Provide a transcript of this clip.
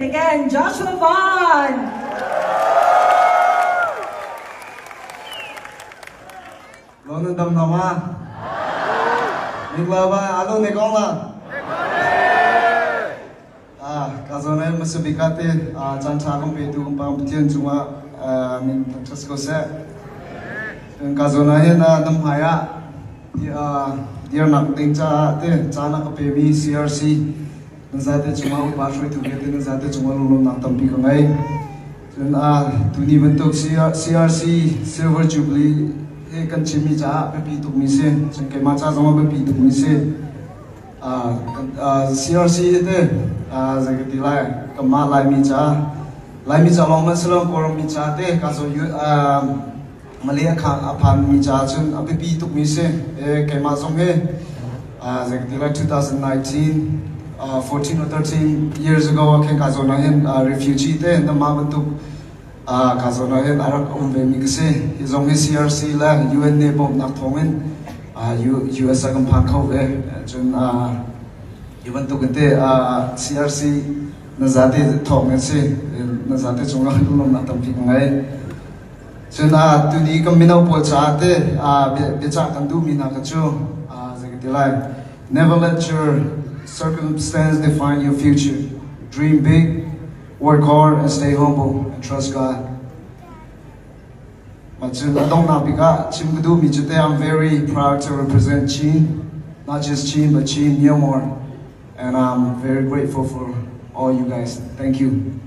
Again, Joshua Van. Lo nan dam na ma? Mingla ba alo ne kong la? Ah, ka zo ne masabika te chan tha kan pe tu kan pang Pathian cungah min thangṭhat ko seh. Ka zo na hin nam hmai ah dirnak ding caah te caan a ka pemi CRC Nan zate cungah upa hruaitu vialte nan zate cungah lunglawmhnak tampi ka ngei. Cun tuni bantuk CRC Silver Jubilee hi kan chimmi caah biapi tukmi si. Cun keimah ca zong ah biapi tukmi si. CRC hi te zei ka ti lai kanmah Laimi ca Laimi ca lawng hmanh si lo Kawlrammi ca te ka zo Malay a phanmi caah cun a biapi tukmi si. Keimah zong hi zei ka ti lai 2019 14 or 13 years ago ah khin ka zawn ah hin refugee te namah bantuk ka zawn ah hin a rak um ve mi ka si. Hi zong hi CRC le UN nih bawmhnak thawngin US ah kan phan kho ve. Cun hi bantuk in te CRC na zate thawng in si. Na zate cungah lunglawmhnak tampi ka ngei. Cun tuni kan mino pawl caah teh biacah kan duhmi hna kha cu zei ka ti lai. Never let your circumstance define your future. Dream big, work hard, and stay humble and trust God. Mah cun a donghnak bik ah chim ka duhmi cu teh I'm very proud to represent Chin, not just Chin, but Chin Myanmar. And I'm very grateful for all you guys. Thank you.